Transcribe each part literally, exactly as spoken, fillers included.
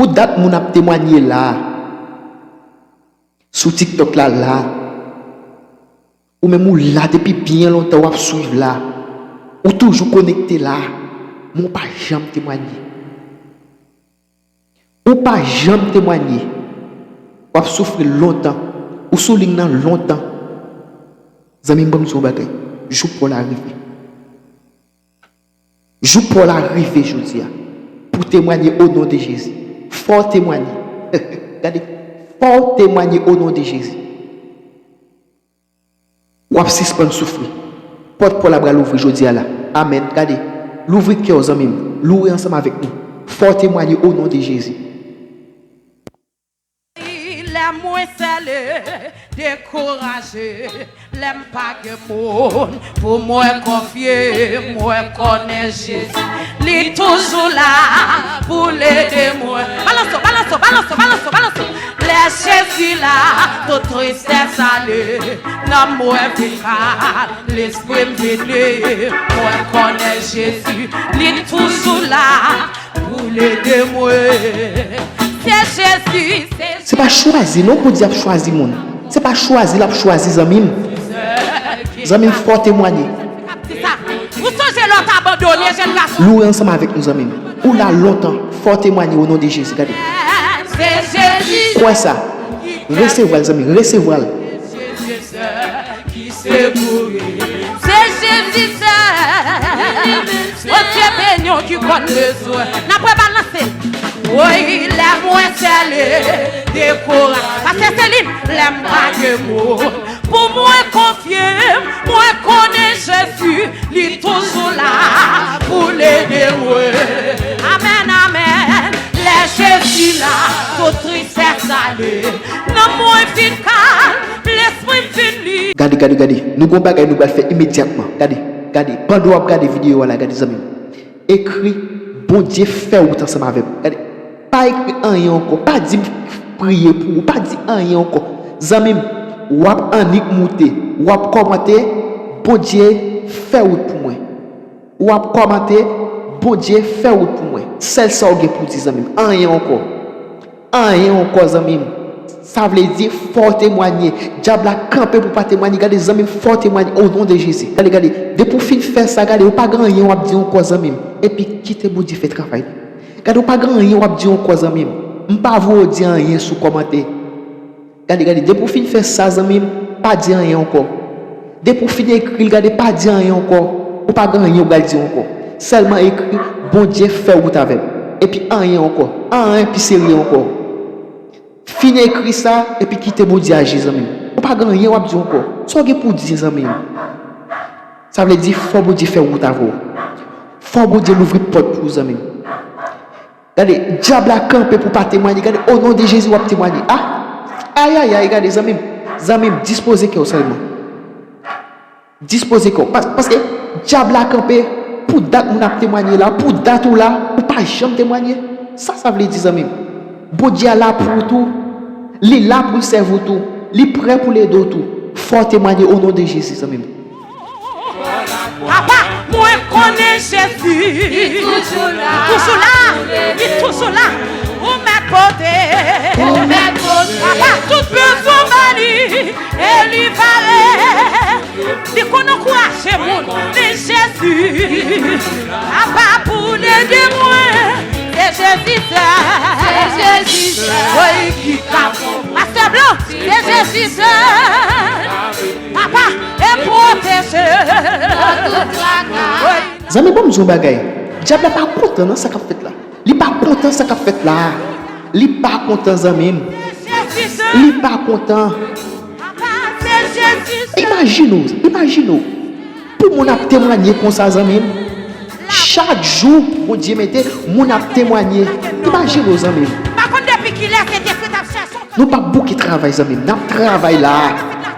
Pou dat moun ap temwanye la, sou TikTok la, la. Ou menm ou la depi byen lontan, w ap swiv la. Ou toujou konekte la. Men w pa janm temwanye. Ou pa janm temwanye. W ap soufri lontan. Ou sou liy nan lontan. Zanmi m, ban m di w yon bagay. Jou pa w la rive. Jou pa w la rive jodi a. Pou w temwanye o non de Jezi. Fò w temwanye. Gade, fò w temwanye o non de Jezi. W ap sispann soufri. Pòt pa w la pral ouvri jodi a la. Amèn. Gade, louvri kè w, zanmi m. Loure ansanm avèk nou. Fò w temwanye o non de Jezi. Lè mwen sèle, dekouraje, lè m pa gen moun pou mwen konfye, mwen konnen Jezi, li toujou la pou l ede mwen. Balanse w, balanse w, balanse w, balanse w, balanse w. Lè Jezi la, tout tristès ale, nanm mwen vin kalm, lespri m vin lib, mwen konnen Jezi, li toujou la pou l ede mwen. Se Jezi, se Se pa chwazi non Bondye ap chwazi moun. Se pa chwazi l ap chwazi, zanmi m. Zanmi m, fò w temwanye. Di sa. Ou sonje lè w t abandone, jèn gason? Loure ansanm avèk nou, zanmi m. Ou la lontan. Fò w temwanye o non de Jezi. Gade. Se Jezi. Kwè sa. Resevwa l, zanmi m. Resevwa l. Ki sekouri. Se Jezi sèl. Bondye beni w ki konn bezwen. N ap rebalanse. Woy, lè mwen sèle, dekouraje. Pastè Selin, lè m pa gen moun pou mwen konfye m, mwen konnen Jezi, li toujou la pou l ede mwen. Amèn, amèn. Lè Jezi la, tout tristès ale. Nanm mwen vin kalm, lespri m vin lib. Gade, gade, gade. Nou gon bagay nou pral fè imedyatman. Gade, gade. Pandan w ap gade videyo a la, gade, zanmi m. Ekri, Bondye fè wout ansanm avè m. Gade. Pa ekri anyen ankò. Pa di m priye pou ou. Pa di anyen ankò. Zanmi m, w ap annik moute. W ap kòmante, Bondye fè wout pou mwen. W ap kòmante, Bondye fè wout pou mwen. Sèl sa w gen pou w di, zanmi m. Anyen ankò. Anyen ankò, zanmi m. Sa vle di, fò w temwanye. Dyab la kanpe pou pa temwanye. Gade, zanmi m, fò w temwanye. O non de Jezi. Gade, gade. Depi w fin fè sa, gade, ou pa gen anyen w ap di ankò, zanmi m. Epi kite Bondye fè travay li. Gade, ou pa gen anyen w ap di ankò, zanmi m. M pa voye w di anyen sou kòmante. Gade, gade, depi w fin fè sa, zanmi m, pa di anyen ankò. Depi w fin ekri l, gade, pa di anyen ankò. Ou pa gen anyen ou pral di ankò. Sèlman ekri, Bondye fè wout avè m. Epi anyen ankò. Anyen pi serye ankò. Fin ekri sa, epi kite Bondye aji, zanmi m. Ou pa gen anyen w ap di ankò. Sa w gen pou w di, zanmi m? Sa vle di, fò Bondye fè wout avè w. Fò Bondye louvri pòt pou ou, zanmi m. Gade, dyab la kanpe pou pa temwanye. Gade, o non de Jezi, w ap temwanye. A! Ayayay, gade, zanmi m. Zanmi m, dispoze kè w sèlman. Dispoze kè w. Pas-, paske dyab la kanpe pou dat moun ap temwanye la, pou dat ou la, ou pa janm temwanye. Sa sa vle di, zanmi m? Bondye a la pou ou tou. Li la pou l sèvi w tou. Li prè pou l ede w tou. Fò w temwanye o non de Jezi, zanmi m. Papa, mwen konnen Jezi. Li toujou la. Toujou la. Li toujou la. Ou mèt pote. Ou mèt pote. Papa, tout bezwen ba li. E li pare. Li konn ankouraje moun. Men Jezi. Papa, pou l ede mwen. Se Jezi sèl. Se Jezi sèl. Woy, ki ka. Pastè Blan, se Jezi sèl. Papa, e pwoteje. Zanmi, ban m di w yon bagay. Dyab la pa kontan nan sa k ap fèt la. Li pa kontan sa k ap fèt la. Li pa kontan, zanmi m. Li pa kontan. Imajine w, imajine w. Pou moun ap temwanye konsa, zanmi m. Chak jou, Bondye mete, moun ap temwanye. Imajine w, zanmi m. Pa konn depi kilè Sentespri t ap chèche w. Nou p ap bouke travay, zanmi m. N ap travay la.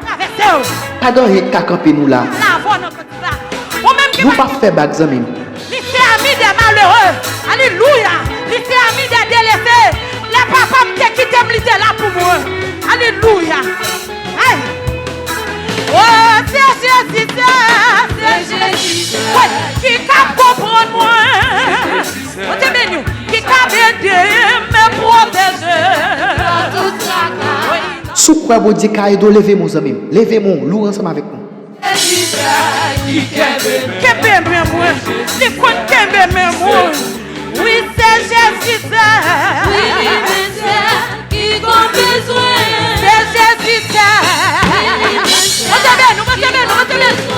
Travèse w. Pa gen anyen k ka kanpe nou la. Lave w nan kandida. Ou menm ki Nou p ap fè bak, zanmi m. Li se ami dè malere. Alelouya. Li se ami dè delese. Lè papa m te kite m, li te la pou mwen. Alelouya. Ay. Oh, se Jezi, se, se Jezi. Wi, ki ka konprann mwen. Bondye beni w. Ki ka ede m, men Si w kwè Bondye ka ede w, leve men w, zanmi m. Leve men w, loure ansanm avèk nou. Kenbe men mwen. Li konn kenbe men mwen. Wi, se Jezi sèl. Wi, li menm sèl ki konn bezwen. Se Jezi sèl. Wi, li menm sèl. Monte men nou, monte men nou, monte men nou.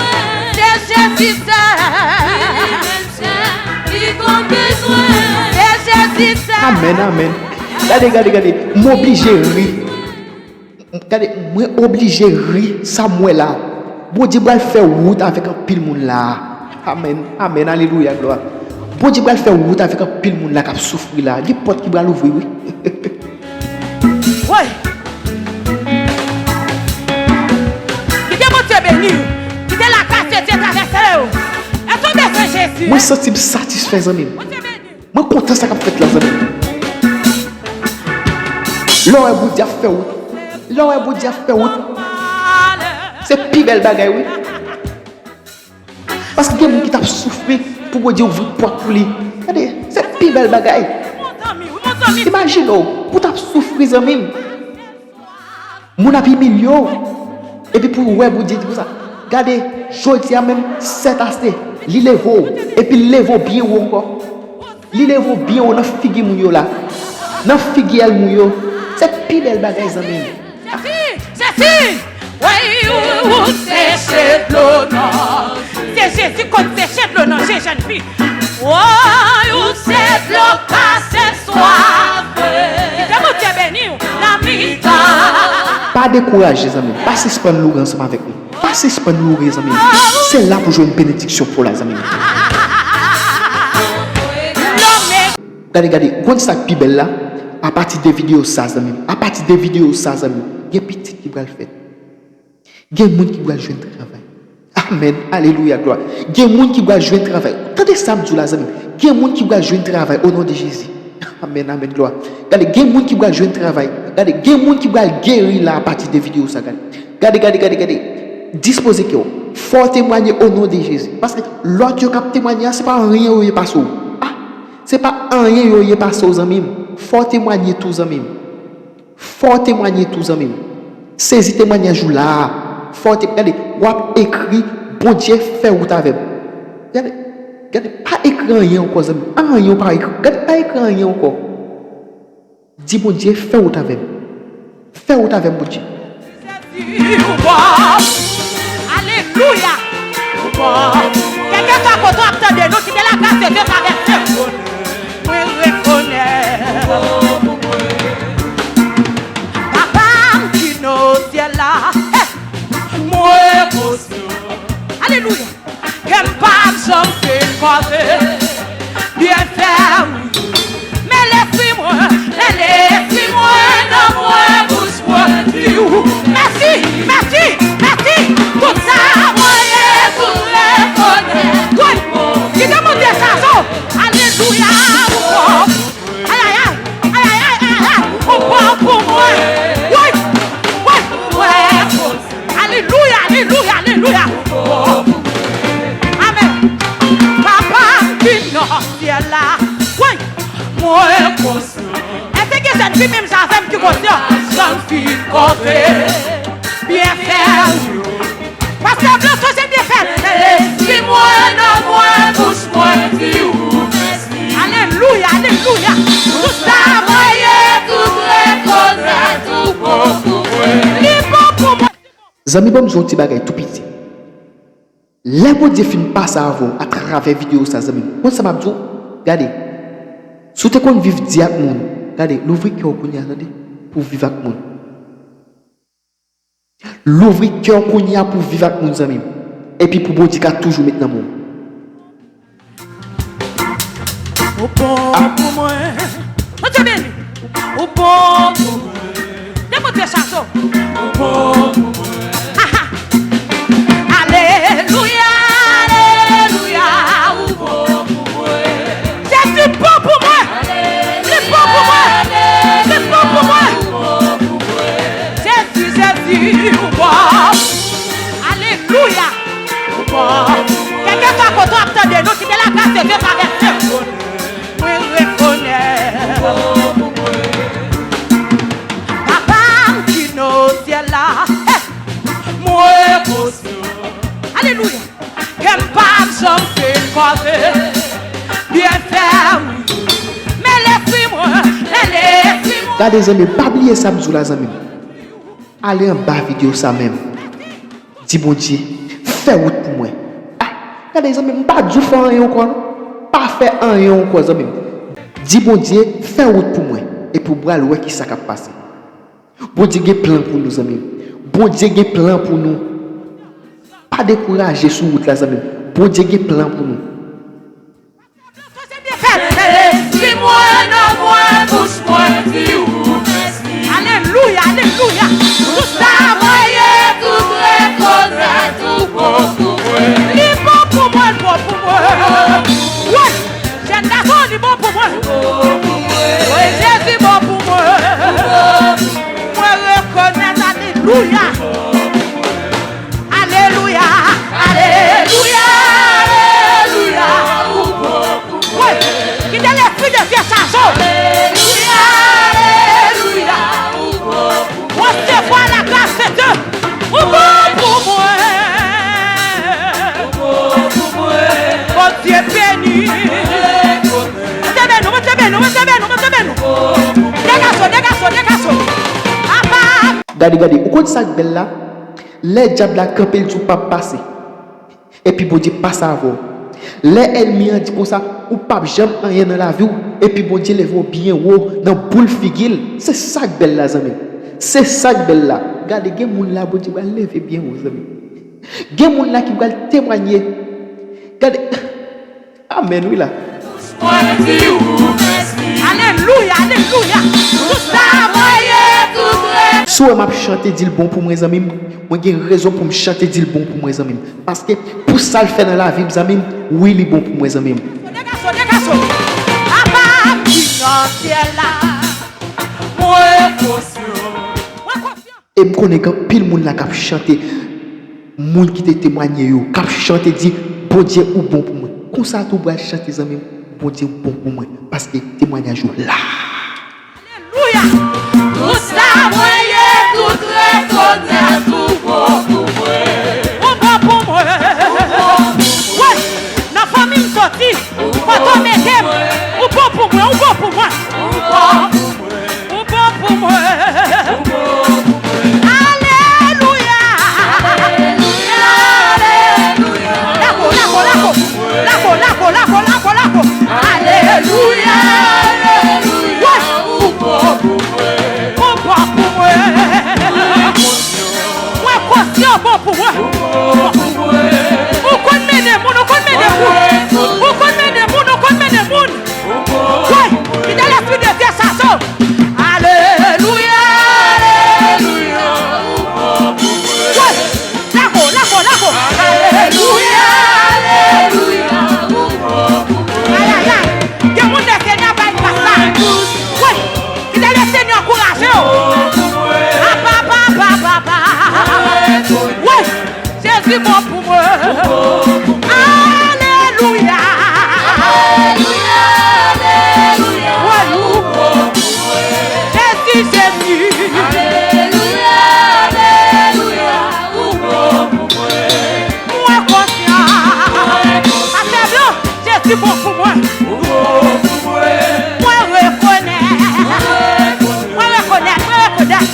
Se Jezi sèl. Wi, li menm sèl ki konn bezwen. Se Jezi sèl. Amèn, amèn. Gade, gade, gade. M oblije ri. Gade, mwen oblije ri sa m wè la. Bondye pral fè wout avèk anpil moun la. Amèn, amèn, alelouya, glwa. Bondye pral fè wout avèk anpil moun la k ap soufri la. Gen pòt ki pral ouvri, wi. Woy! Kite Bondye beni w. Kite lagras de Dye travèse w. Èske w bezwen Jezi? Mwen santi m satisfè, zanmi m. Bondye beni w. Mwen kontan sa k ap fèt la, zanmi m. Lè w wè Bondye ap fè wout, lè w wè Bondye ap fè wout, se pi bèl bagay, wi. Paske gen moun ki t ap soufri pou Bondye ouvri pòt pou li. Gade, se pi bèl bagay. Imajine w, pou w t ap soufri, zanmi m. Moun ap imilye w. Epi pou w wè Bondye di konsa, gade, jodi a menm, sètase, li leve w, epi l leve w byen wo ankò. Li leve w byen wo nan figi moun yo la. Nan figi ènmi yo. Se pi bèl bagay, zanmi m. Jezi, Jezi, woy, ou, ou seche dlo nan. Se Jezi konn seche dlo nan je jèn fi. Woy, ou se dlo k pase swaf. Kite Bondye beni w nan mitan. Pa dekouraje, zanmi m. Pa sispann loure ansanm avèk nou. Pa sispann loure, zanmi m. Se la pou jwenn benediksyon pou w la, zanmi m. Gade, gade, konn sa k pi bèl la? Apati de videyo sa, zanmi m. Apati de videyo sa, zanmi m. Gen pitit ki pral fèt. Gen moun ki pral jwenn travay. Amèn. Alelouya, glwa. Gen moun ki pral jwenn travay. Tande sa m di w la, zanmi m. Gen moun ki pral jwenn travay, o non de Jezi. Amèn, amèn, glwa. Gade, gen moun ki pral jwenn travay. Gade, gen moun ki pral geri la apati de videyo sa, gade. Gade, gade, gade, gade. Dispoze kè w. Fò w temwanye o non de Jezi. Paske lòt yo k ap temwanye a, se pa anyen yo ye pase w. Ah, se pa anyen yo ye pase w, zanmi m. Fò w temwanye tou, zanmi m. Fò w temwanye tou, zanmi m. Sezi temwanyaj ou la a. Fò w te, gade, w ap ekri, Bondye fè wout avè m. Gade, gade, pa ekri anyen ankò, zanmi m. Anyen w pa ekri. Gade, pa ekri anyen ankò. Di Bondye, fè wout avè m. Fè wout avè m, Bondye. Alelouya. Kèlkeswa kote w ap tande nou, kite lagras de Dye travèse w. Mwen rekonèt. Papa m ki nan syèl la. Hey! Mwen konsyan. Alelouya. Ke m p ap janm fin koze byenfè w. Men lespri mwen, men lespri mwen, nan mwen, bouch mwen, di w mèsi, mèsi, mèsi. Tout sa mwen ye, tout rekonèt. Wi, kite Bondye chaje w. Alelouya, ou bon. Ayayay, ayayay, ayayay, ou bon pou mwen. Woy, woy, woy. Alelouya, alelouya, alelouya. Amèn. Papa m ki nan syèl la. Woy, mwen konsyan. Èske gen jèn fi menm jan avè m ki konsyan? Janm fin koze byenfè w. Pastè Blan, sonje byenfè l. Lespri mwen, nan mwen, bouch mwen di w mèsi. Alelouya, alelouya. Tout sa mwen ye, tout rekonèt ou bon pou mwen. Li bon pou mwen. Zanmi, ban m di w yon ti bagay tou piti. Lè Bondye fin pase avè w atravè videyo sa, zanmi m, konn sa m ap di w? Gade, si w te konn viv di ak moun, gade, louvri kè w kounye a, tande, pou w viv ak moun. Louvri kè w kounye a pou w viv ak moun, zanmi m. Epi pou Bondye ka toujou met nan men w. Ou bon pou mwen. Bondye beni. Ou bon pou mwen. Demontre chache w. Ou bon pou mwen. Alelouya, alelouya, ou bon pou mwen. Jezi bon pou mwen. Li bon pou mwen. Li bon pou mwen. Jezi, Jezi, ou bon. Alelouya. Ou bon. Kèlkeswa kote w ap tande nou, kite lagras de Dye travèse w. Mwen rekonèt. Papa m ki nan Gade zanmi m, pa bliye sa m di w la zanmi m. Ale anba videyo sa menm. Di Bondye, fè wout pou mwen. Ah, gade zanmi m, m pa di w fè anyen ankò non. Pa fè anyen ankò zanmi m. Di Bondye, fè wout pou mwen. Epi w pral wè kisa k ap pase. Bondye gen plan pou nou zanmi m. Bondye gen plan pou nou. Pa dekouraje sou wout la zanmi m. Bondye gen plan pou nou. Lespri mwen, nan mwen, bouch mwen di ou mèsi. Alelouya, alelouya. Tout sa mwen ye, tout rekonèt ou bon pou mwen. Li bon pou mwen, li bon pou mwen. Wi, jèn gason, li bon pou mwen. Wi, Jezi bon pou mwen. Mwen rekonèt, alelouya. Alelouya, alelouya, alelouya. Wi, kite lespri de Dye chaje w. Alelouya, alelouya. Resevwa la gras de Dye. Ou bon pou mwen. Bondye beni. Bondye beni, Bondye beni, Bondye beni, Bondye beni. Degaje w, degaje w, degaje w. Apa. Gade, gade, ou konn sa k bèl la? Lè dyab la kanpe, l di w p ap pase. Epi Bondye pase avè w. Lè ènmi an di konsa, ou p ap janm anyen nan lavi w, epi Bondye leve w byen wo nan boul figi l. Se sa k bèl la, zanmi m. Se sa k bèl la. Gade, gen moun la, Bondye pral leve byen wo, zanmi m. Gen moun la ki pral temwanye. Gade, amèn, wi la. Alelouya, alelouya. Tout sa mwen ye, tout re- Si w wè m ap chante, di l bon pou mwen, zanmi m. Mwen gen rezon pou m chante, di l bon pou mwen, zanmi m. Paske pou sa l fè nan lavi m, zanmi m, wi, li bon pou mwen, zanmi m. Degaje w, degaje w. Papa m ki nan syèl la, mwen konsyan. Mwen konsyan. E m konnen gen anpil moun la k ap chante, moun ki te temwanye yo, k ap chante di, Bondye, ou bon pou mwen. Konsa tou w pral chante, zanmi m, Bondye, ou bon pou mwen, paske temwanyaj ou la. Alelouya! Tout sa mwen ye, tout rekonèt ou bon pou mwen. Ou bon pou mwen. Wi, nan fanmi m soti, kote w mete m, ou bon pou mwen, ou bon pou mwen. Ou bon pou mwen. Ou bon pou mwen. Alelouya. Alelouya. Lako, lako, lako. Lako, lako, lako, lako, lako. Alelouya. Alelouya. Ou bon pou mwen. Ou bon pou mwen. Mwen konsyan ou bon pou mwen. Ou konn mennen moun, ou konn mennen moun. Ou konn mennen moun, ou konn mennen moun. Woy! Kite lespri de Dye chaje w. Alelouya, alelouya. Woy! Lako, lako, lako. Alelouya, alelouya. Ay, ay, ay. Gen moun Lesenyè bay gras la. Woy! Kite Lesenyè ankouraje w. Apa, apa, apa, apa, apa. Woy! Jezi bon pou mwen. Alelouya. Alelouya, alelouya. Woy, ou bon pou mwen. Jezi, Jezi. Alelouya, alelouya. Ou bon pou mwen. Mwen konsyan. Atè blan, Jezi bon pou mwen. Ou bon pou mwen. Mwen rekonèt. Mwen rekonèt, mwen rekonèt.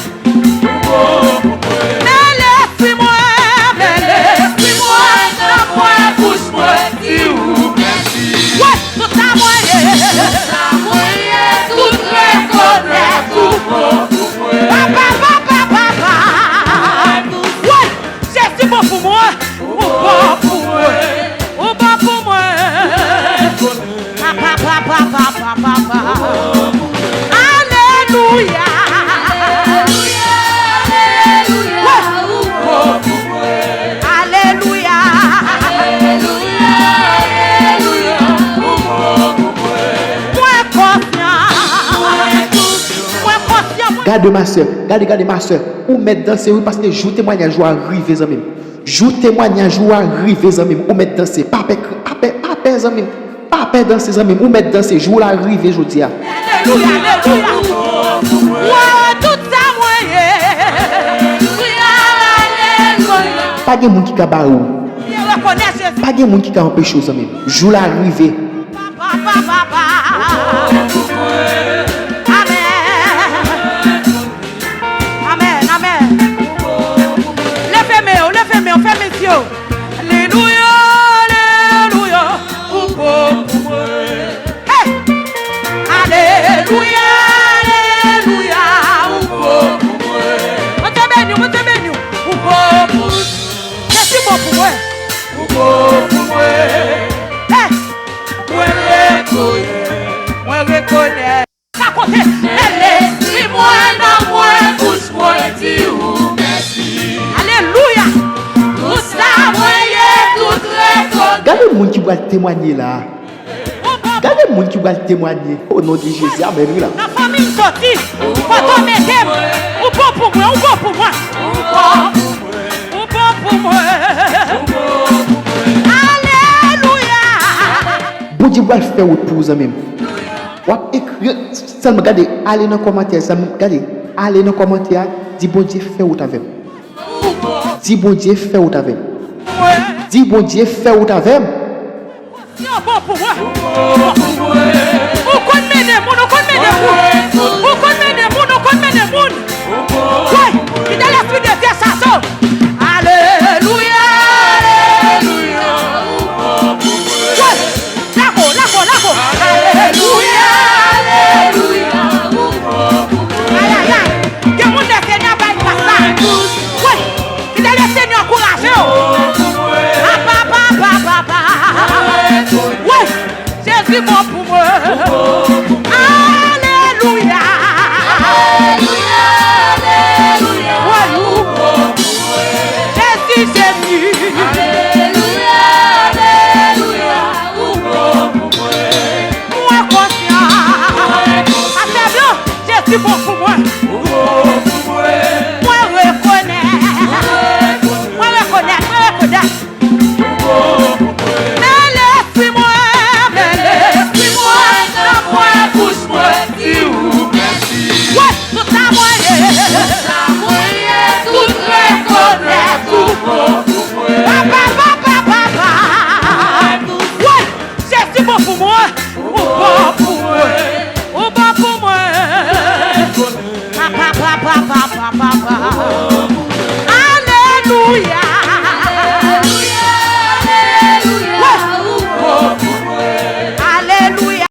Men lespri mwen, men lespri mwen, nan mwen, bouch mwen, di ou mèsi. Wi, tout sa mwen ye. Tout sa mwen ye, tout rekonèt ou bon pou mwen. Papa, papa, papa. Wi, Jezi bon pou mwen. Ou bon pou mwen. Ou bon pou mwen. Papa, papa, papa, papa. Alelouya. Alelouya, alelouya. Alelouya. Alelouya, alelouya. Mwen konsyan. Mwen konsyan. Gade ma sè, gade, gade ma sè. Ou mèt danse wi, paske jou temwanyaj ou a rive, zanmi m. Jou temwanyaj ou a rive, zanmi m. Ou mèt danse. Pa pè, pa pè, pa pè, zanmi m. Pa pè danse, zanmi m. Ou mèt danse. Jou w la rive jodi a. Alelouya, alelouya. Woy, tout sa mwen ye. Pa gen moun ki ka bare w. Pa gen moun ki ka anpeche w, zanmi m. Jou w la rive. Papa, papa. Amèn. Pral temwanye la. Gade moun ki pral temwanye. O non de Jezi, amèn wi la. Nan fanmi m soti, kote w mete m, ou bon pou mwen, ou bon pou mwen. Ou bon pou mwen. Alelouya. Bondye pral fè wout pou ou, zanmi m. W ap ekri, sèlman gade, ale nan kòmantè, zanmi m, gade, ale nan kòmantè a, di Bondye fè wout avè m. Di Bondye fè wout avè m. Di Bondye fè wout avè m. Yo bon pou mwen. Ou konn mennen moun, ou konn mennen moun. Ou konn mennen moun, ou konn mennen moun. Woy, kite lespri de dechaje w. Alelouya, alelouya. Woy, lago, lago, lago. Alelouya, alelouya. Ay, ay, ay. Gen moun Lesenyè bay gras la. Woy, kite Lesenyè ankouraje w. Apa, apa, apa, apa, apa. Woy, Jezi bon pou mwen. Alelouya. Alelouya, alelouya. Woy, ou bon pou mwen. Jezi, Jezi. Alelouya, alelouya. Ou bon pou mwen. Mwen konsyan. Pastè Blan, Jezi bon pou mwen.